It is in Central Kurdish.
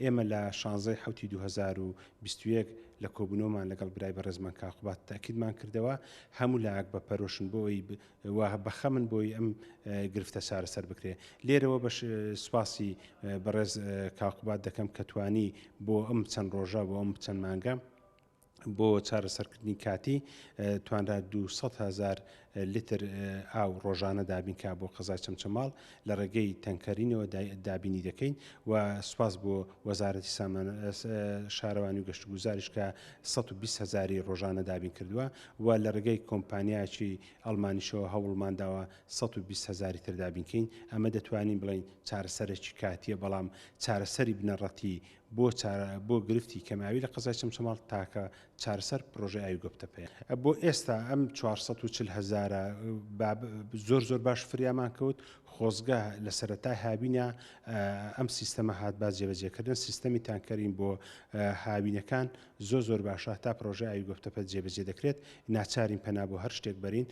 ئێمە لە شانزەی حەوتی 2021 لە کۆبوونەوەمان لەگەڵ برای بەڕێزمان کاک قوباد تەئکیدمان کردەوە هەموو لایەک بە پەرۆشن بۆ ئەوەی و بەخەمن بۆی ئەم گرفتە چارەسەر بکرێ. لێرەوە بەش سوپاسی بەڕێز کاک قوباد دەکەم کە توانی بۆ ئەم چەند ڕۆژە بۆ ئەم چەند مانگە بۆ چارەسەرکردنی کاتی توانرا 200 هەزار لتر ئاو ڕۆژانە دابین کا بۆ قەزای چەمچەماڵ لە ڕێگەی تەنکەرینەوە دابینی دەکەین و سوپاس بۆ وەزارەتی سامان شارەوانی و گەشتوگوزاریش کە 120 هەزاری ڕۆژانە دابین کردووە و لە ڕێگەی کۆمپانیایەکی ئەڵمانیشەوە هەوڵمان داوە 120 هەزاری تر دابین کەین. ئەمە دەتوانین بڵێین چارەسەرێکی کاتییە، بەڵام چارەسەری بنەڕەتی بۆ بۆ گرفتی کەمئاوی لە قەزای چەمچەماڵ تاکە چارەسەر پرۆژەی ئاوی گۆپتەپەیە. بۆ ئێستا ئەم 440 هەزارە زۆر زۆر باش فریامان کەوت، خۆزگە لە سەرەتای هاوینە ئەم سیستەمە هاتبا جێبەجێکردن سیستەمی تانکەرین بۆ هاوینەکان زۆر زۆر باشە تا پرۆژەی ئاوی گۆپتەپە جێبەجێ دەکرێت ناچارین پەنا بۆ هەر شتێک بەرین.